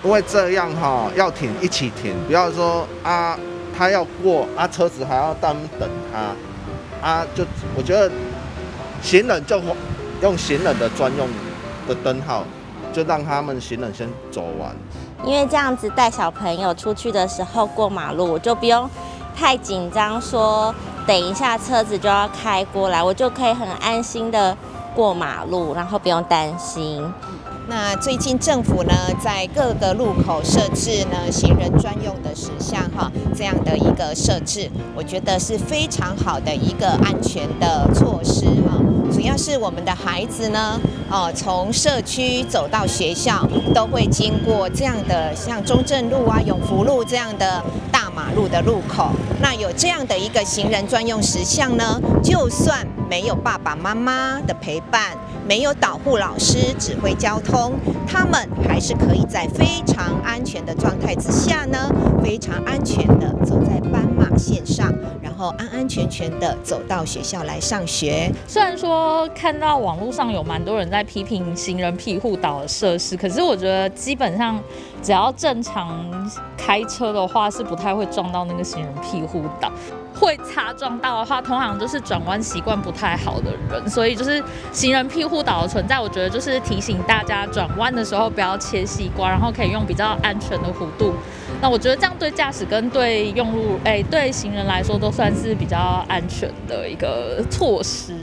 因為這樣哈，要停一起停，不要說啊，他要過啊，車子還要等等他，啊，就我覺得行人就用行人的專用的燈號，就讓他們行人先走完。因為這樣子帶小朋友出去的時候過馬路，我就不用太緊張，說等一下車子就要開過來，我就可以很安心的過馬路，然後不用擔心。那最近政府呢，在各個路口設置呢行人專用的時相哈，這樣的一個設置，我覺得是非常好的一個安全的措施哈。主要是我們的孩子呢，哦，從社區走到學校，都會經過這樣的像中正路啊、永福路這樣的大馬路的路口。那有這樣的一個行人專用時相呢，就算沒有爸爸媽媽的陪伴，沒有導護老師指揮交通，他們還是可以在非常安全的狀態之下呢，非常安全的走在斑馬線上，然後安安全全的走到學校來上學。雖然說看到網絡上有蠻多人在批評行人庇護島的設施，可是我覺得基本上只要正常開車的話，是不太會撞到那個行人庇護島。會擦撞到的話，通常就是轉彎習慣不太好的人，所以就是行人庇護島的存在，我覺得就是提醒大家轉彎的時候不要切西瓜，然後可以用比較安全的弧度。那我覺得這樣對駕駛跟對用路，對行人來說都算是比較安全的一個措施。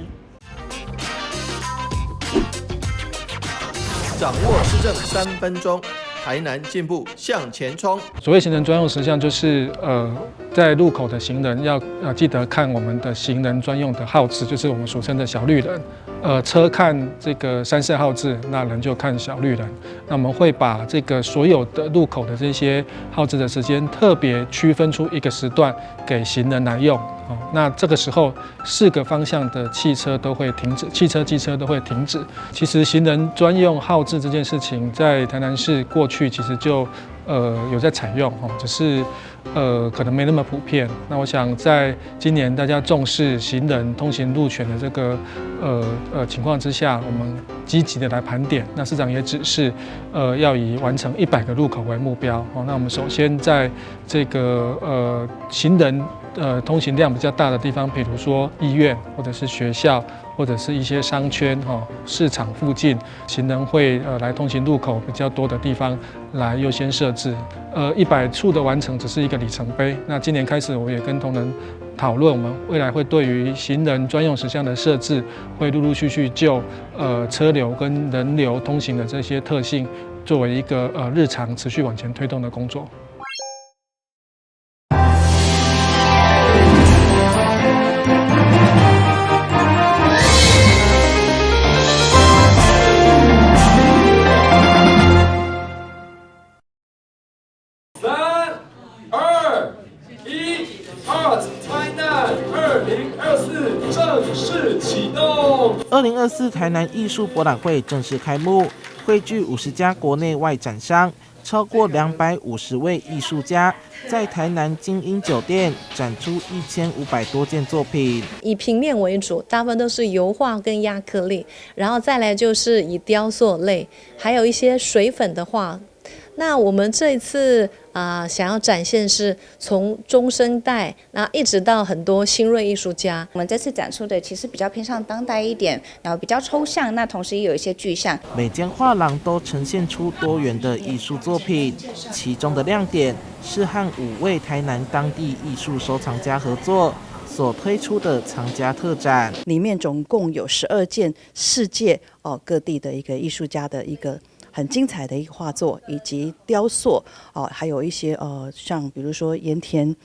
掌握市政3分鐘，台南進步向前衝。所謂行人專用時相，就是在路口的行人要記得看我們的行人專用的號誌，就是我們俗稱的小綠人。車看這個三色號誌，那人就看小綠人。那我們會把這個所有的路口的這些號誌的時間，特別區分出一個時段給行人來用。哦，那這個時候四個方向的汽車都會停止，汽車、機車都會停止。其實行人專用號誌這件事情，在台南市過去其實就有在採用，哦，只是可能沒那麼普遍。那我想在今年大家重視行人通行路權的這個情況之下，我們積極的來盤點。那市長也指示，要以完成100個路口為目標。哦，那我們首先在這個行人通行量比較大的地方，比如說醫院或者是學校，或者是一些商圈、哈市場附近，行人會來通行路口比較多的地方來優先設置。100處的完成只是一個里程碑。那今年開始，我也跟同仁討論，我們未來會對於行人專用時相的設置，會陸陸續續就車流跟人流通行的這些特性，作為一個日常持續往前推動的工作。3、2、1，Art 台南2024正式啟動。2024台南藝術博覽會正式開幕，匯聚50家國內外展商，超過250位藝術家，在台南晶英酒店展出1500多件作品。以平面為主，大部分都是油畫跟亞克力，然後再來就是以雕塑類，還有一些水粉的畫。那我們這一次想要展現是從中生代，那一直到很多新銳藝術家。我們這次展出的其實比較偏向當代一點，然後比較抽象，那同時也有一些具象。每間畫廊都呈現出多元的藝術作品，其中的亮點是和5位台南當地藝術收藏家合作所推出的藏家特展。裡面總共有12件世界哦各地的一個藝術家的一個很精彩的一個畫作，以及雕塑哦，還有一些像比如說鹽田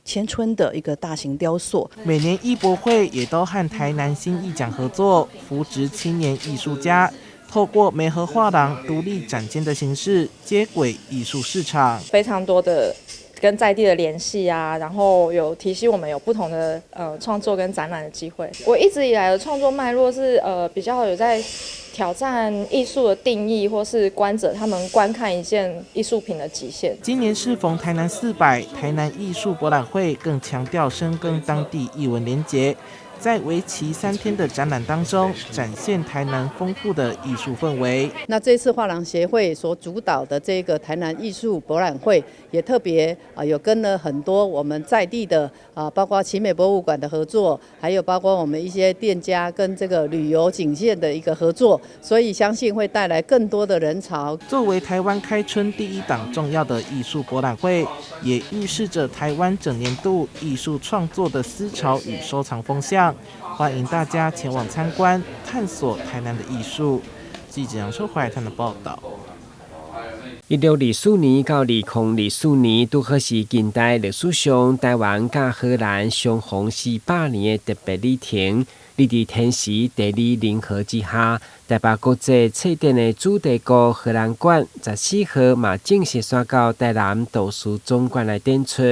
千春的一個大型雕塑。每年藝博會也都和台南新藝獎合作，扶植青年藝術家，透過媒合畫廊獨立展間的形式，接軌藝術市場。非常多的跟在地的聯繫啊，然後有提醒我們有不同的創作跟展覽的機會。我一直以來的創作脈絡是比較有在挑戰藝術的定義，或是觀者他們觀看一件藝術品的極限。今年適逢台南400台南藝術博覽會，更強調深耕當地藝文連結，在為期3天的展覽當中，展現台南豐富的藝術氛圍。那這次畫廊協會所主導的這個台南藝術博覽會，也特別啊有跟了很多我們在地的啊，包括奇美博物館的合作，還有包括我們一些店家跟這個旅遊景線的一個合作，所以相信會帶來更多的人潮。作為台灣開春第一檔重要的藝術博覽會，也預示着台灣整年度藝術創作的思潮與收藏風向。歡迎大家前往參觀，探索台南的藝術。記者楊秋懷台南報道。1624到2024年，拄好是近代歷史上台灣佮荷蘭相逢400年的特別旅程。立佇天時地利人和之下，台北國際冊展的主題國荷蘭館，14號嘛正式徙到台南圖書總館來展出。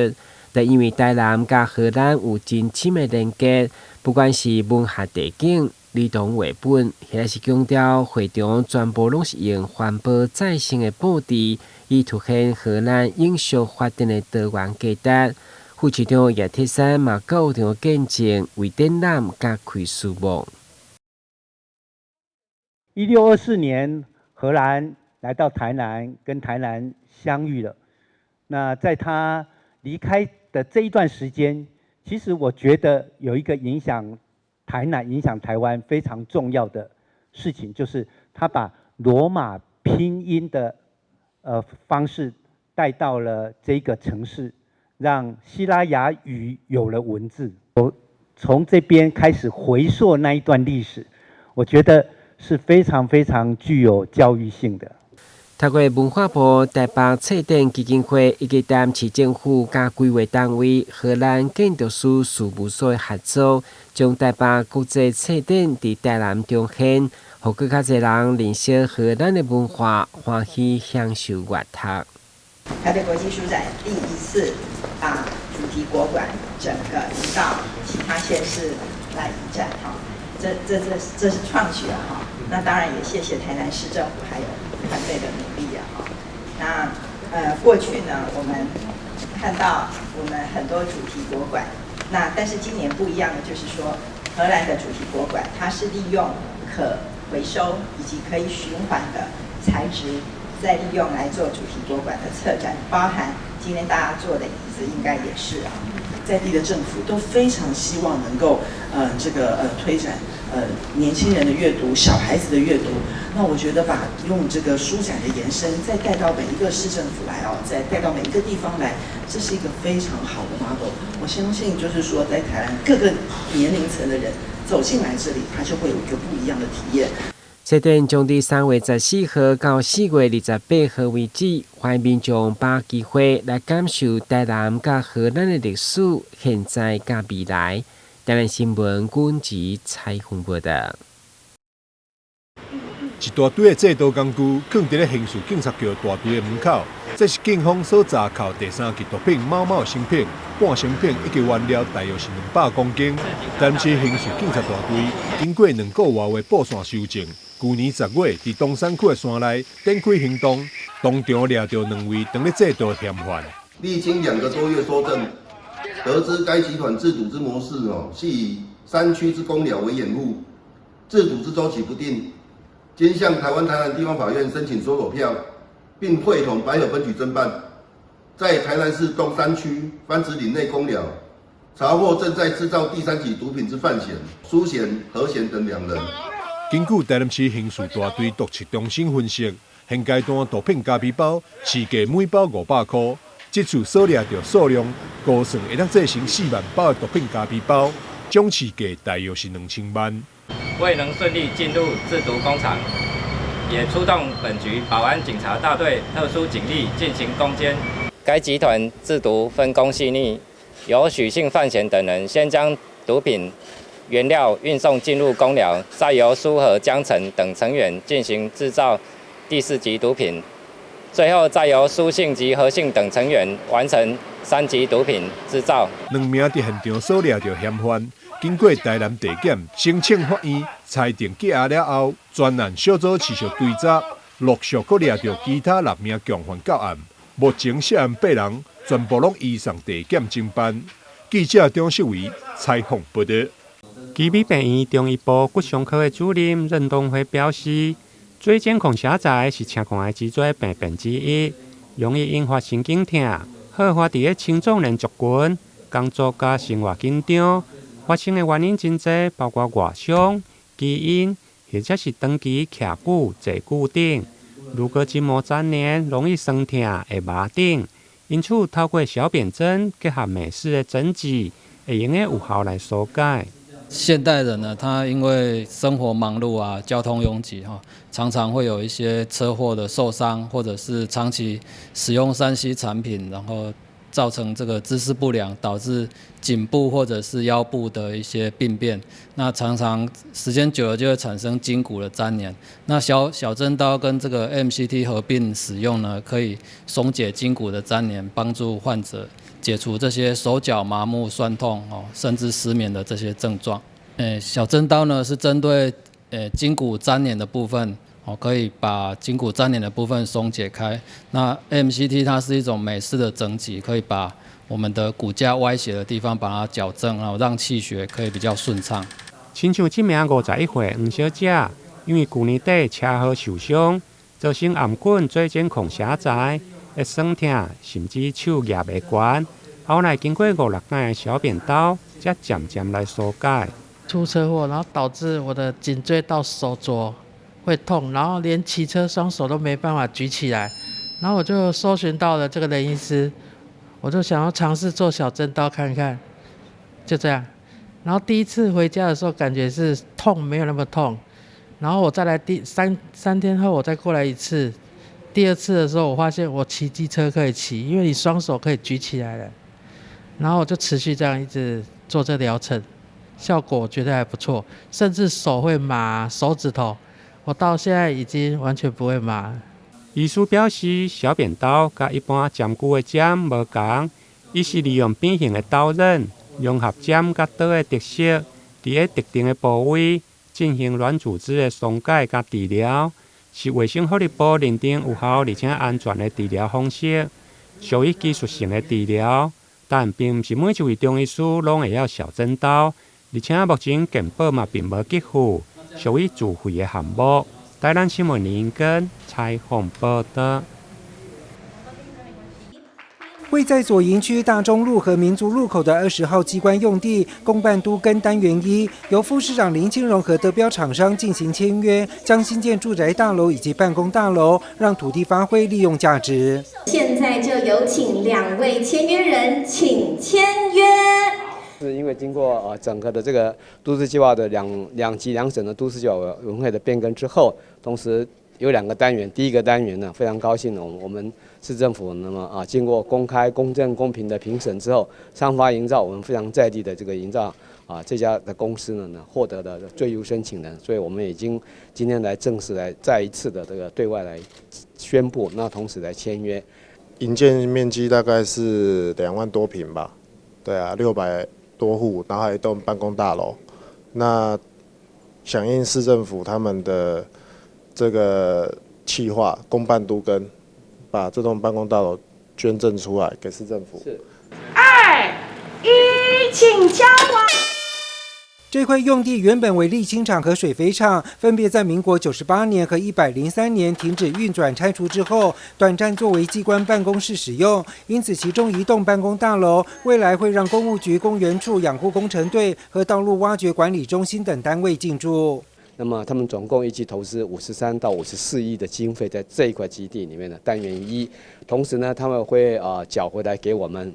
但因為台南佮荷蘭有真深的連結，不管是文學地景、兒童繪本，或者是強調會場全部攏是用環保再生的布置，以凸顯荷蘭永續發展的多元價值。副市長葉鐵珊嘛到場見證，為展覽佮開序幕。1624年，荷蘭來到台南，跟台南相遇了。那在他離開的這一段時間，其實我覺得有一個影響台南、影響台灣非常重要的事情，就是他把羅馬拼音的方式帶到了這個城市，讓西拉雅語有了文字。我從這邊開始回溯那一段歷史，我覺得是非常非常具有教育性的。透過文化部台北策展基金會以及台南市政府佮規劃單位荷蘭建築師事務所的合作，將台北國際策展佇台南重現，予閣較濟人認識荷蘭的文化，歡喜享受閱讀。台北國際書展第一次把主題國館整個移到其他縣市來移展，哈，這是創舉啊，哈。那當然也謝謝台南市政府還有團隊的努力啊，哈。那過去呢，我們看到我們很多主題國館，那但是今年不一樣的就是說，荷蘭的主題國館，它是利用可回收以及可以循環的材質，再利用來做主題國館的策展，包含今天大家坐的椅子，應該也是啊。在地的政府都非常希望能夠，這個推展年輕人的閱讀，小孩子的閱讀。那我覺得把用這個書展的延伸，再帶到每一個市政府來哦，再帶到每一個地方來，這是一個非常好的 model。我相信就是說，在台灣各個年齡層的人走進來這裡，他就會有一個不一樣的體驗。策展將佇3月14號到4月28號為止，歡迎民眾把握機會來感受台南佮荷蘭的歷史、現在佮未來。台南新聞軍籍採訪報道。一大堆的製毒工具，囥佇咧刑事警察局大隊的門口。這是警方所查扣第三級毒品貓貓成品、半成品以及原料，大約是200公斤。台南市刑事警察大隊經過2個外月布線搜證，舊年10月，佇東山區的山內展開行動，當場掠著兩位當咧製毒嫌犯。歷經2個多月搜證，得知該集團製毒之模式哦，係以山區之工寮為掩護，製毒之週期不定。經向台灣台南地方法院申請搜索票，並會同白河分局偵辦，在台南市東山區番子嶺內工寮，查獲正在製造第三級毒品之范閒、蘇賢、何賢等兩人。根據台南市刑事大隊毒測中心分析，現階段毒品咖啡包市價每包500塊，這次所掠著數量估算會當製成4萬包的毒品咖啡包，總市價大約是2000萬。未能順利進入製毒工廠，也出動本局保安警察大隊特殊警力進行攻堅。該集團製毒分工細膩，由許姓范賢等人先將毒品原料運送進入工寮，再由蘇和江城等成員進行製造第四級毒品，最後再由蘇姓及何姓等成員完成三級毒品製造。兩名佇現場所掠著嫌犯，經過台南地檢申請法院裁定羈押了後，專案小組持續追查，陸續閣掠著其他六名共犯到案。目前涉案八人全部攏移送地檢偵辦。記者張秀偉採訪報道。奇美病院中醫部骨傷科的主任任東輝表示，椎間孔狹窄是常見的脊椎病變之一，容易引發神經痛，好發佇咧青壯年族群，工作佮生活緊張，發生的原因真濟，包括外傷、基因，或者是長期徛久、坐久等。如果筋膜粘連，容易痠痛、會麻等。因此，透過小扁針結合美式的針劑，會用得有效來紓解。現代人呢，他因為生活忙碌啊，交通擁擠哈，常常會有一些車禍的受傷，或者是長期使用3C 產品，然後造成這個姿勢不良，導致頸部或者是腰部的一些病變。那常常時間久了就會產生筋骨的粘連。那小小針刀跟這個 MCT 合併使用呢，可以鬆解筋骨的粘連，幫助患者解除這些手腳麻木、痠痛哦，甚至失眠的這些症狀。小針刀呢是針對筋骨粘連的部分，哦，可以把筋骨粘連的部分鬆解開。那 MCT 它是一種美式的整脊，可以把我們的骨架歪斜的地方把它矯正，然後讓氣血可以比較順暢。親像這名51歲黃小姐，因為舊年底車禍受傷，造成頷頸椎間孔狹窄，會痠痛，甚至手舉袂懸。後來經過五六擺的小扁刀，才漸漸來紓解。出車禍，然後導致我的頸椎到手肘會痛，然後連騎車雙手都沒辦法舉起來。然後我就搜尋到了這個林醫師，我就想要嘗試做小針刀看看，就這樣。然後第一次回家的時候，感覺是痛沒有那麼痛。然後我再來第三天後，我再過來一次。第二次的時候，我發現我騎機車可以騎，因為你雙手可以舉起來了。然後我就持續這樣一直做這療程，效果我覺得還不錯，甚至手會麻，手指頭，我到現在已經完全不會麻。醫師表示，小扁刀佮一般針灸的針無仝，伊是利用扁形的刀刃，融合針佮刀的特色，佇咧特定的部位進行軟組織的鬆解佮治療，是衛生福利部認定有效而且安全的治療方式，屬於技術性的治療。但並毋是每一位中醫師攏會曉小針刀，而且目前健保嘛並無給付，屬於自費的項目。台南新聞林根採訪報道。位在左營區大中路和民族路口的20號機關用地，公辦都更單元一，由副市長林清榮和得標廠商進行簽約，將新建住宅大樓以及辦公大樓，讓土地發揮利用價值。現在就有請兩位簽約人，請簽約。是因為經過整個的這個都市計劃的兩級兩審的都市計劃委員會的變更之後，同時有兩個單元，第一個單元呢，非常高興，我們市政府那麼啊，經過公開、公正、公平的評審之後，商發營造我們非常在地的這個營造啊這家的公司呢獲得了最優申請人，所以我們已經今天來正式來再一次的這個對外來宣布，那同時來簽約。營建面積大概是2萬多坪吧，對啊，600多戶，然後還有一棟辦公大樓。那響應市政府他們的這個企劃，公辦都更，把這棟辦公大樓捐贈出來給市政府。二一，請敲完。這塊用地原本為瀝青廠和水肥廠，分別在民國98年和103年停止運轉拆除之後，短暫作為機關辦公室使用。因此，其中一棟辦公大樓未來會讓工務局公園處養護工程隊和道路挖掘管理中心等單位進駐。那麼，他們總共預計投資53到54億的經費在這一塊基地裡面的單元一，同時呢，他們會繳回來給我們。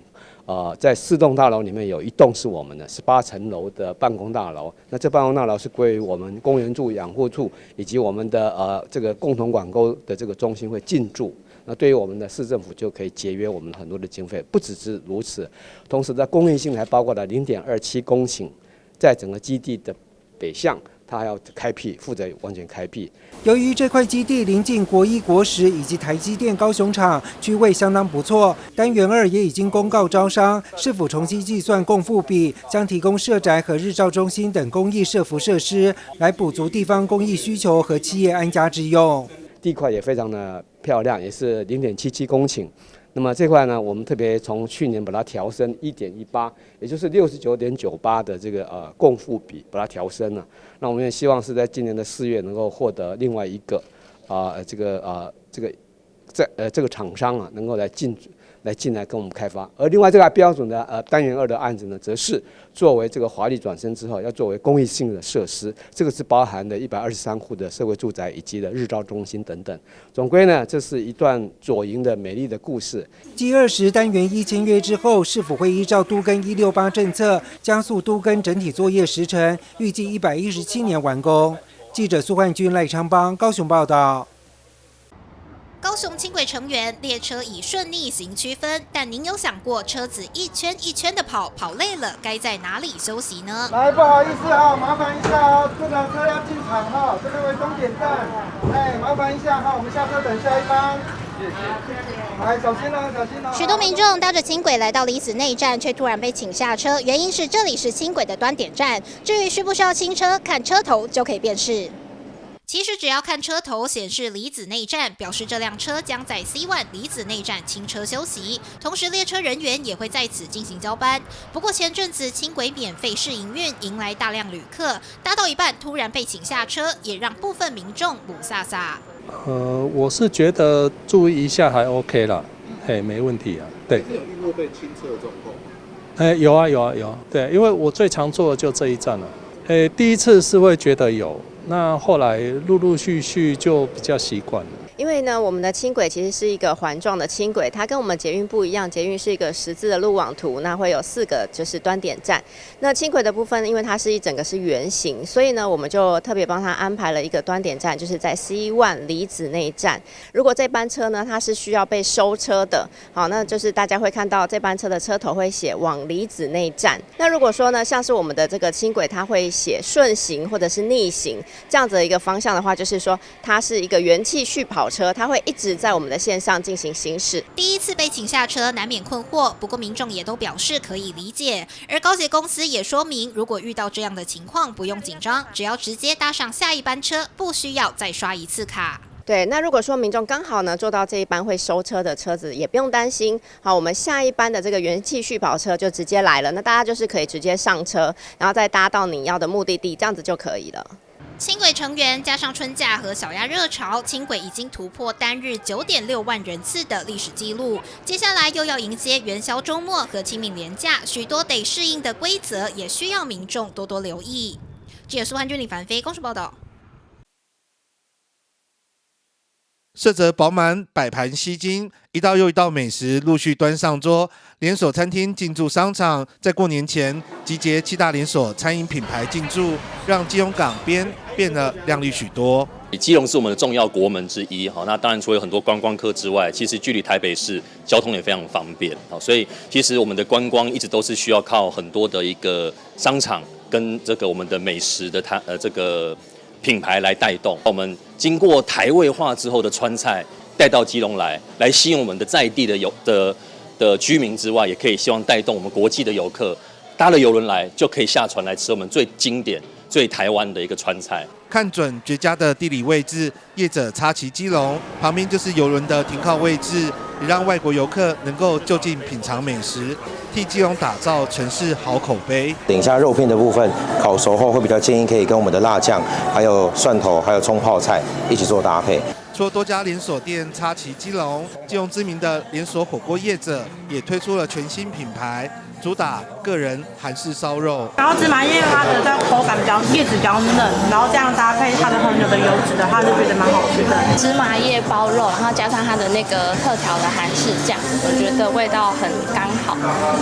在四棟大樓裡面有一棟是我們的18層樓的辦公大樓，那這辦公大樓是歸於我們公園處養護處以及我們的這個共同管溝的這個中心會進駐。那對於我們的市政府就可以節約我們很多的經費，不只是如此，同時在公益性還包括了0.27公頃，在整個基地的北向。他還要開闢，負責完全開闢。由於這塊基地臨近國一國十以及台積電高雄廠，區位相當不錯。單元二也已經公告招商，市府重新計算共負比，將提供社宅和日照中心等公益社福設施，來補足地方公益需求和企業安家之用。地塊也非常的漂亮，也是0.77公頃。那那么这块呢，我们特别从去年把它调升1.18，也就是69.98的这个共负比，把它调升了。那我们也希望是在今年的4月能够获得另外一个啊这个啊这个在呃这个厂商啊能够来进来跟我们开发。而另外这个标准的单元二的案子呢，则是作为这个华丽转身之后，要作为公益性的设施，这个是包含的123户的社会住宅以及的日照中心等等。总归呢，这是一段左营的美丽的故事。 G 二十单元一签约之后，市府会依照都更168政策，加速都更整体作业时程，预计117年完工。记者苏焕君、赖昌邦高雄报道。高雄轻轨成员列车以顺逆行区分，但您有想过车子一圈一圈的跑，跑累了该在哪里休息呢？来，不好意思啊，麻烦一下哦，这个车要进场哈，这边为终点站，哎，麻烦一下哈，我们下车等下一班。谢谢。来，小心哦，小心哦。许多民众搭着轻轨来到离子内站，却突然被请下车，原因是这里是轻轨的端点站。至于需不需要清车，看车头就可以辨识。其实只要看车头显示离子内站，表示这辆车将在 C1 离子内站清车休息，同时列车人员也会在此进行交班。不过前阵子轻轨免费试营运，迎来大量旅客，搭到一半突然被请下车，也让部分民众雾煞煞。我是觉得注意一下还 OK 啦，嘿，没问题啊。对。有遇过被清车的状况吗？哎，有啊有啊有，对，因为我最常坐的就这一站了。哎，第一次是会觉得有。那后来陆陆续续就比较习惯了。因为呢，我们的轻轨其实是一个环状的轻轨，它跟我们捷运不一样，捷运是一个十字的路网图，那会有四个就是端点站。那轻轨的部分，因为它是一整个是圆形，所以呢，我们就特别帮它安排了一个端点站，就是在 C1 离子内站。如果这班车呢，它是需要被收车的，好，那就是大家会看到这班车的车头会写往离子内站。那如果说呢，像是我们的这个轻轨，它会写顺行或者是逆行这样子的一个方向的话，就是说它是一个元气续跑车，它会一直在我们的线上进行行驶。第一次被请下车，难免困惑，不过民众也都表示可以理解。而高铁公司也说明，如果遇到这样的情况，不用紧张，只要直接搭上下一班车，不需要再刷一次卡。对，那如果说民众刚好呢坐到这一班会收车的车子，也不用担心。好，我们下一班的这个元气续跑车就直接来了，那大家就是可以直接上车，然后再搭到你要的目的地，这样子就可以了。轻轨成员加上春假和小鸭热潮，轻轨已经突破单日9.6万人次的历史纪录。接下来又要迎接元宵周末和清明连假，许多得适应的规则也需要民众多多留意。记者苏汉君、李凡飞，公视报道。色泽饱满，摆盘吸睛，一道又一道美食陆续端上桌。连锁餐厅进驻商场，在过年前集结七大连锁餐饮品牌进驻，让基隆港边变得亮丽许多。基隆是我们的重要国门之一，哈，那当然除了有很多观光客之外，其实距离台北市交通也非常方便，好，所以其实我们的观光一直都是需要靠很多的一个商场跟这个我们的美食的这个品牌来带动。我们经过台味化之后的川菜带到基隆来，来吸引我们的在地的游的的居民之外，也可以希望带动我们国际的游客，搭了邮轮来就可以下船来吃我们最经典、最台湾的一个川菜。看准绝佳的地理位置，业者插旗基隆，旁边就是邮轮的停靠位置，也让外国游客能够就近品尝美食，替基隆打造城市好口碑。等一下肉片的部分烤熟后，会比较建议可以跟我们的辣酱、还有蒜头、还有葱泡菜一起做搭配。除了多家连锁店插旗基隆，基隆知名的连锁火锅业者也推出了全新品牌，主打个人韩式烧肉。然后芝麻叶它的这个口感比较叶子比较嫩，然后这样搭配它的和牛的油脂的话，就觉得蛮好吃的。芝麻叶包肉，然后加上它的那个特调的韩式酱，我觉得味道很刚好，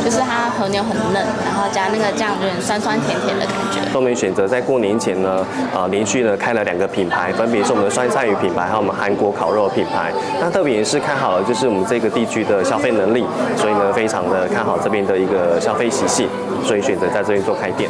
就是它和牛很嫩，然后加那个酱有点酸酸甜甜的感觉。我们选择在过年前呢，连续呢开了两个品牌，分别是我们的酸菜鱼品牌和我们韩国烤肉品牌。那特别也是看好了就是我们这个地区的消费能力，所以呢非常的看好这边的一个消费习性，所以选择在这边做开店。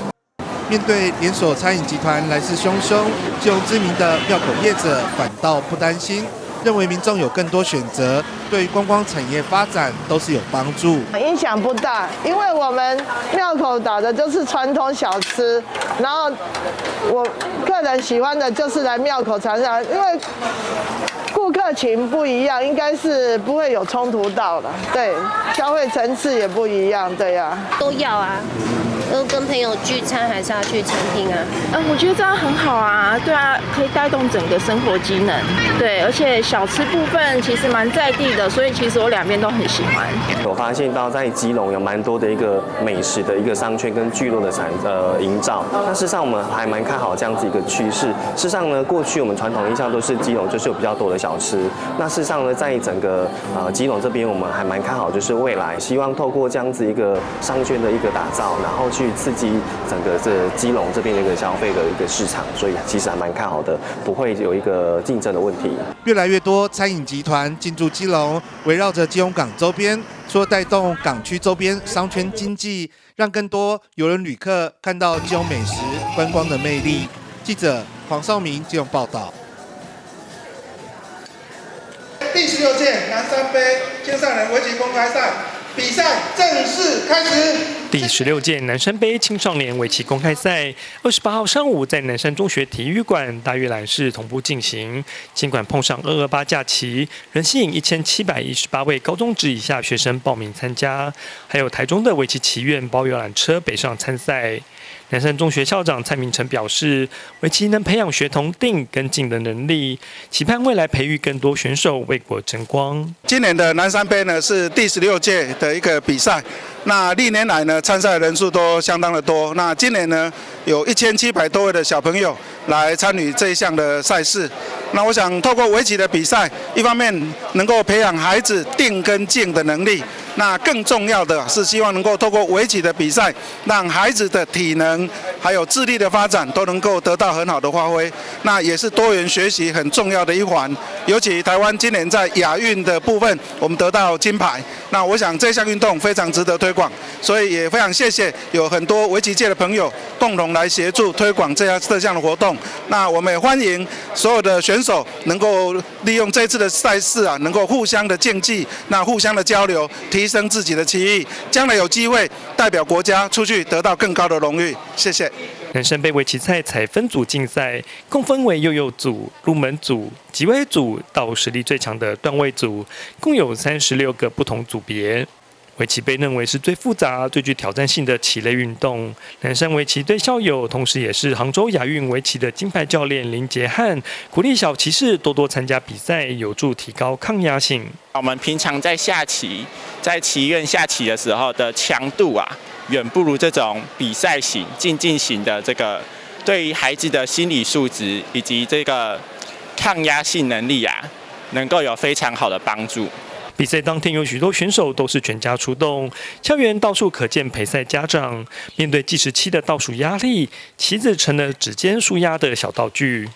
面对连锁餐饮集团来势汹汹，基隆知名的庙口业者反倒不担心，认为民众有更多选择，对于观光产业发展都是有帮助。影响不大，因为我们庙口打的就是传统小吃，然后我个人喜欢的就是来庙口尝尝，因为顧客群不一樣，應該是不會有衝突到的。對，消費層次也不一樣，對呀。都要啊，都跟朋友聚餐還是要去餐廳啊？我覺得這樣很好啊，對啊，可以帶動整個生活機能，對，而且小吃部分其實蠻在地的，所以其實我兩邊都很喜歡。我發現到在基隆有蠻多的一個美食的一個商圈跟聚落的營造，那事實上我們還蠻看好這樣子一個趨勢。事實上呢，過去我們傳統印象都是基隆就是有比較多的小吃，那事實上呢，在整個基隆這邊，我們還蠻看好，就是未來希望透過這樣子一個商圈的一個打造，然後去刺激整個這基隆這邊的一個消費的一個市場，所以其實還蠻看好的，不會有一個競爭的問題。越來越多餐飲集團進駐基隆，圍繞着基隆港周邊，除了帶動港區周邊商圈經濟，讓更多郵輪旅客看到基隆美食觀光的魅力。記者黃少明基隆報道。第16屆南山盃青少年圍棋公開賽比賽正式開始。第16屆南山盃青少年圍棋公開賽，28號上午在南山中學體育館大閱覽室同步進行。儘管碰上228假期，仍吸引1718位高中職以下學生報名參加，還有台中的圍棋棋院包遊覽車北上參賽。南山中學校長蔡明誠表示，圍棋能培養學童定跟靜的能力，期盼未來培育更多選手為國爭光。今年的南山盃呢是第16屆的一個比賽，那歷年來呢參賽人數都相當的多，那今年呢有1700多位的小朋友來參與這一項的賽事。那我想透過圍棋的比賽，一方面能夠培養孩子定跟靜的能力，那更重要的是希望能夠透過圍棋的比賽，讓孩子的體能還有智力的發展都能夠得到很好的發揮。那也是多元學習很重要的一環。尤其台灣今年在亞運的部分，我們得到金牌。那我想這項運動非常值得推廣，所以也非常謝謝有很多圍棋界的朋友共同來協助推廣這項的活動。那我們也歡迎所有的選手能夠利用這次的賽事啊，能夠互相的競技，那互相的交流，提升自己的棋藝，將來有機會代表國家出去得到更高的榮譽。謝謝。南山盃圍棋賽採分組競賽，共分為幼幼組、入門組、極微組到實力最強的段位組，共有36個不同組別。圍棋被認為是最複雜、最具挑戰性的棋類運動。南山圍棋隊校友，同時也是杭州亞運圍棋的金牌教練林傑漢，鼓勵小棋士多多參加比賽，有助提高抗壓性。我們平常在下棋，在棋院下棋的時候的強度啊，遠不如這種比賽型、競技型的這個，對於孩子的心理素質以及這個抗壓性能力啊，能夠有非常好的幫助。比賽當天有許多選手都是全家出動，校園到處可見陪賽家長。面對計時器的倒數壓力，棋子成了指尖舒壓的小道具。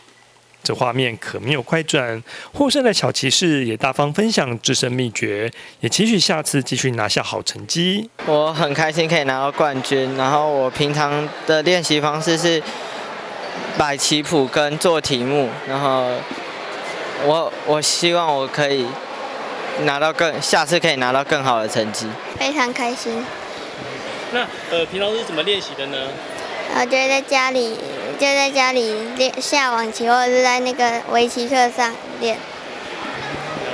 這畫面可沒有快轉，獲勝的小騎士也大方分享制勝秘訣，也期許下次繼續拿下好成績。我很開心可以拿到冠軍，然後我平常的練習方式是擺棋譜跟做題目，然後我希望我可以拿到下次可以拿到更好的成績。非常開心。那平常是怎麼練習的呢？我就在家裡，就在家裡練下網棋，或者是在那個圍棋課上練。了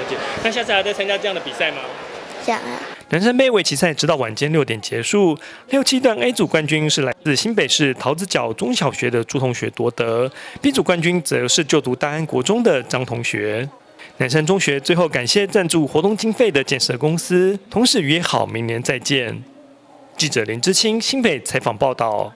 解。那下次還在參加這樣的比賽嗎？想啊。南山盃圍棋賽直到晚間6點結束。6、7段 A 組冠軍是來自新北市桃子腳中小學的朱同學奪得，B 組冠軍則是就讀大安國中的張同學。南山中學最後感謝贊助活動經費的建設公司，同時約好明年再見。記者林志清新北採訪報道。